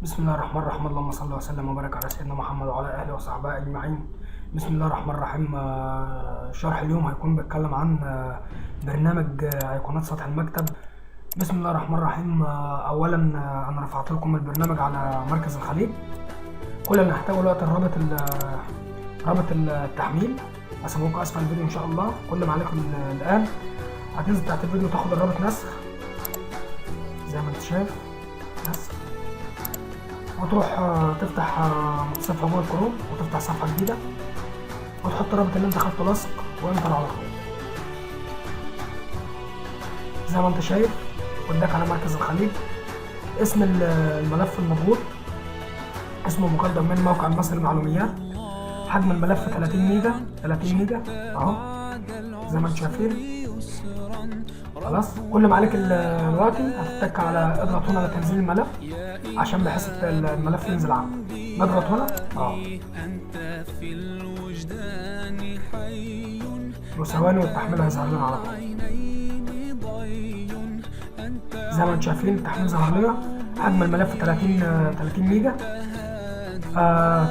بسم الله الرحمن الرحيم. اللهم صل وسلم وبارك على سيدنا محمد وعلى اهله وصحبه اجمعين. بسم الله الرحمن الرحيم. شرح اليوم هيكون بيتكلم عن برنامج ايقونات سطح المكتب. بسم الله الرحمن الرحيم. اولا، انا رفعت لكم البرنامج على مركز الخليج. كل اللي هنحتاجه دلوقتي الرابط، رابط التحميل هسيبه لكم اسفل الفيديو ان شاء الله. كل ما عليكم الان هتنزل تحت الفيديو تاخد الرابط نسخ زي ما انت شايف، نسخ، وتروح تفتح متصفح جوجل كروم وتفتح صفحة جديدة وتحط الرابط اللي انت خدته لصق و enter على طول. زي ما انت شايف وداك على مركز الخليج. اسم الملف المضغوط اسمه مقدم من موقع مصر للمعلوميات. حجم الملف 30 ميجا، 30 ميجا اهو زي ما انتم شايفين. خلاص، كل ما عليك دلوقتي هتتك على اضغط هنا لتنزيل الملف عشان بحيث الملف ينزل عندك. نضغط هنا أنت في الوجدان حي. وثواني والتحميل هيظهر لنا على طول. عينين ضي أنت. زي ما انتم شايفين التحميل ظهر لنا، حجم الملف 30 ميجا.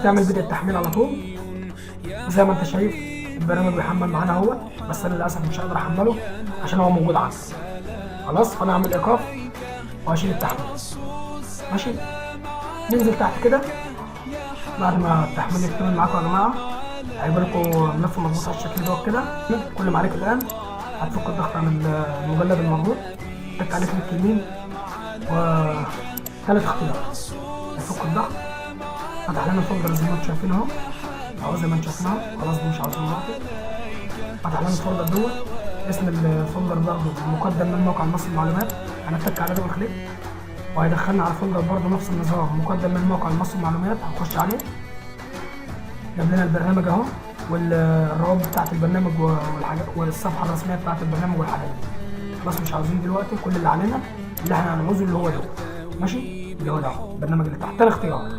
تعمل بدء التحميل على طول. زي ما انت شايف البرنامج بيحمل معانا اهو، بس انا للاسف مش هقدر احمله عشان هو موجود عندي خلاص، فانا هعمل ايقاف وهشيل التحميل. ماشي، ننزل تحت كده. بعد ما التحميل يكتمل معاكم يا جماعة هيبقى لكم ملف مضغوط على الشكل دوت كده. كل ما عليك الان هتفك الضغط عن المجلد المضغوط، تك عليه click يمين وثالث اختيار هيفك الضغط. فتح لنا ال folder زي ما انتم شايفين اهو، اهو زي ما انتم شايفين اهو. خلاص، دي مش عاوزين دلوقتي. فتح لنا ال folder دوت، اسم ال folder برضه مقدم من موقع مصر للمعلومات. هنتك على double click وهيدخلنا على ال folder برضه نفس النظام، مقدم من موقع مصر للمعلومات. هنخش عليه، جاب لنا البرنامج اهو والروابط بتاعت البرنامج والحاجات والصفحة الرسمية بتاعت البرنامج والحاجات دي. خلاص، مش عاوزين دلوقتي. كل اللي علينا اللي احنا هنعوزه اللي هو ده، ماشي، اللي هو ده اهو، البرنامج اللي تحت تاني اختيار.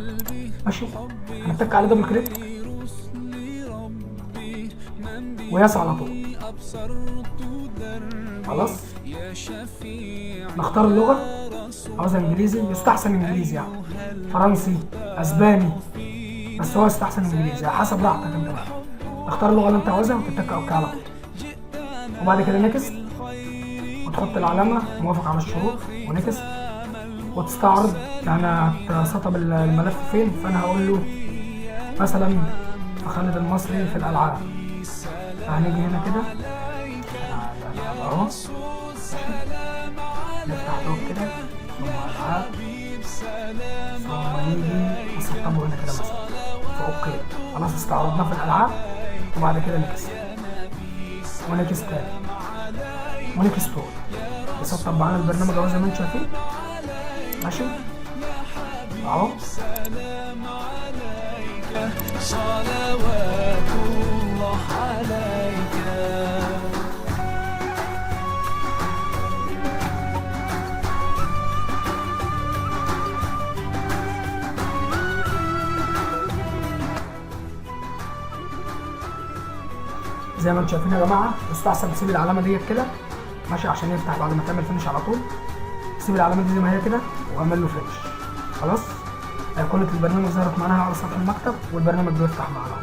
ماشي، هنتك عليه double click و yes على طول. خلاص، نختار اللغة، عاوزها انجليزي، يستحسن انجليزي يعني، فرنسي، اسباني، بس هو يستحسن انجليزي، على حسب راحتك انت بقى. اختار اللغة اللي انت عاوزها وتتك okay على طول، وبعد كده next وتحط العلامة موافق على الشروط و next وتستعرض، يعني هتسطب الملف فين. فانا هقول له مثلا في خالد المصري في الالعاب. فهنيجي هنا كده اهو، نفتح دوت كده ثم العاب ثم نيجي نسطبه هنا كده مثلا في okay. خلاص، استعرضناه في الالعاب، وبعد كده next و next تاني و next all. يسطب معانا البرنامج اهو زي ما انتم شايفين. ماشي اهو. صلوات الله عليك. زي ما انتم شايفين يا جماعه، يستحسن تسيب العلامة ديت كده، ماشي، عشان يفتح بعد ما تعمل finish على طول. سيب العلامة دي زي ما هي كده واعمل له finish. خلاص، ايقونة البرنامج ظهرت معانا على سطح المكتب والبرنامج بيفتح معانا.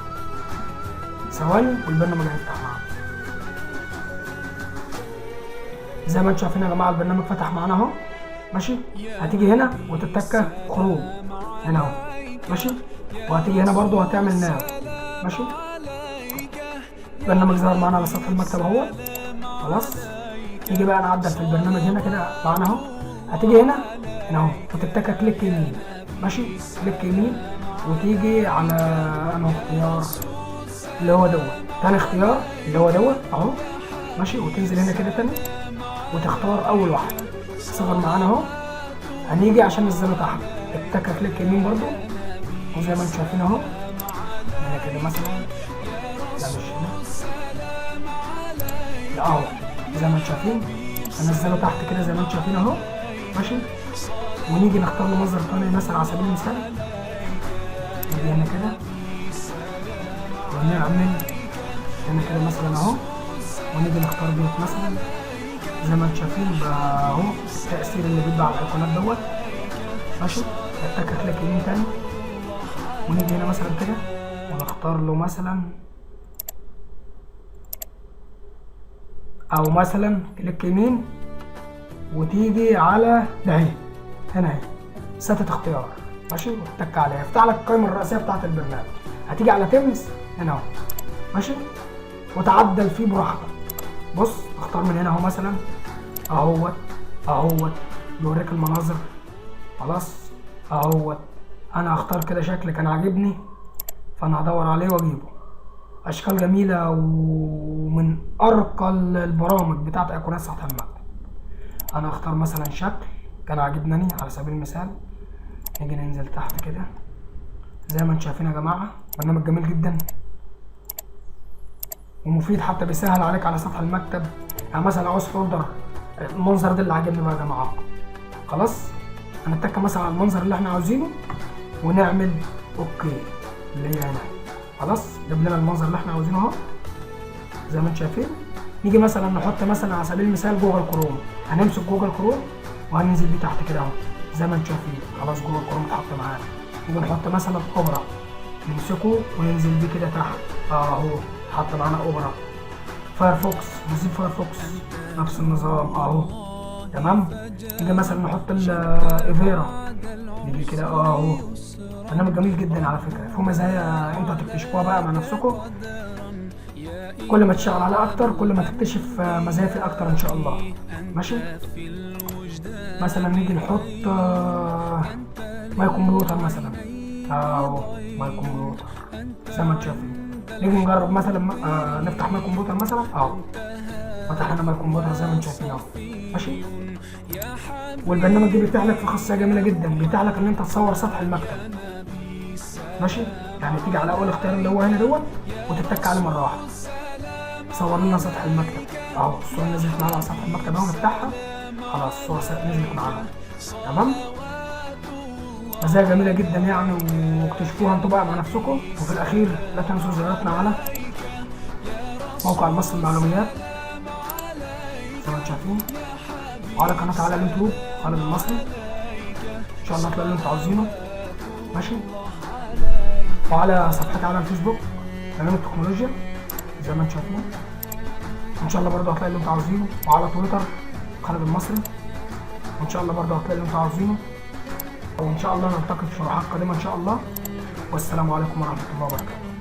ثواني والبرنامج هيفتح معانا. زي ما انتم شايفين يا جماعة البرنامج فتح معانا اهو. ماشي، هتيجي هنا وتتكه خروج هنا اهو، ماشي، وهتيجي هنا برضو هتعمل now. ماشي، البرنامج ظهر معانا على سطح المكتب اهو. خلاص، نيجي بقى نعدل في البرنامج هنا كده معانا اهو. هتيجي هنا هنا اهو وتتكه click يمين، ماشي، click يمين وتيجي على انه اختيار اللي هو دوت، تاني اختيار اللي هو دوت اهو. ماشي، وتنزل هنا كده تاني وتختار اول واحد صغر معانا اهو. هنيجي عشان ننزله تحت، اتكه click يمين برضو، وزي ما انتم شايفين اهو هنا كده مثلا، لا مش هنا، لا اهو زي ما انتم شايفين هنزله تحت كده زي ما انتم شايفين اهو. ماشي، ونيجي نختار له منظر تاني مثلا على سبيل المثال، نيجي هنا كده ونعمل هنا كده مثلا اهو، ونيجي نختار ديت مثلا. زي ما انتم شايفين بقى اهو التأثير اللي بيبقى على الايقونات دوت. ماشي، نتك click يمين تاني، ونيجي هنا مثلا كده ونختار له مثلا، او مثلا click يمين وتيجي على ده اهي، هنا اهي ستة اختيار، ماشي، وتتك عليها يفتح لك القائمة الرئيسية بتاعت البرنامج. هتيجي على themes هنا اهو، ماشي، وتعدل فيه براحتك. بص اختار من هنا اهو مثلا اهوت اهوت، بيوريك المناظر. خلاص اهوت، انا هختار كده شكل كان عاجبني فانا هدور عليه واجيبه. اشكال جميلة ومن ارقى البرامج بتاعت ايقونات سطح المكتب. انا هختار مثلا شكل كان عاجبني على سبيل المثال. نيجي ننزل تحت كده زي ما انتم شايفين يا جماعة، برنامج جميل جدا ومفيد، حتى بيسهل عليك على سطح المكتب. يعني مثلا عاوز folder، المنظر ده اللي عاجبني بقى يا جماعة. خلاص هنتك مثلا على المنظر اللي احنا عاوزينه ونعمل okay اللي هي هنا. خلاص جاب لنا المنظر اللي احنا عاوزينه اهو زي ما انتم شايفين. نيجي مثلا نحط مثلا على سبيل المثال Google Chrome، هنمسك Google Chrome وهننزل بيه تحت كده اهو زي ما انتم شايفين. خلاص Google Chrome اتحط معانا. نيجي نحط مثلا اوبرا، نمسكه وننزل بيه كده تحت اهو، حط معانا Opera. Firefox، نزيد Firefox نفس النظام اهو، تمام. نيجي مثلا نحط الايفيرا، نيجي كده اهو. برنامج جميل جدا على فكرة، فيه مزايا انتوا هتكتشفوها بقى مع نفسكم. كل ما تشتغل عليه اكتر كل ما تكتشف مزايا فيه اكتر ان شاء الله. ماشي، مثلا نيجي نحط My Computer مثلا اهو، My Computer زي ما انتم شايفين. نيجي نجرب مثلا نفتح My Computer مثلا اهو، فتح لنا My Computer زي ما انتم شايفين اهو. ماشي، والبرنامج ده بيفتح لك في خاصية جميلة جدا، بيتيح لك ان انت تصور سطح المكتب. ماشي، يعني تيجي على اول اختيار اللي هو هنا دوت وتتك عليه مرة واحدة، صور لنا سطح المكتب اهو. الصورة نزلت معانا على سطح المكتب اهو، نفتحها خلاص الصورة نزلت معانا. تمام، مزايا جميلة جدا يعني، واكتشفوها انتوا بقى مع نفسكم. وفي الاخير لا تنسوا زيارتنا على موقع المصري للمعلوميات زي ما انتم شايفين، وعلى قناة على اليوتيوب خالد المصري، ان شاء الله تلاقوا اللي انتوا عاوزينه. ماشي، وعلى صفحتي على الفيسبوك برنامج التكنولوجيا زي ما انتم شايفين، وان شاء الله برضه هتلاقي اللي انتوا عاوزينه. وعلى تويتر خالد المصري، وان شاء الله برضه هتلاقي اللي انتوا عاوزينه. وان شاء الله نلتقي في شروحات قادمة ان شاء الله، والسلام عليكم ورحمة الله وبركاته.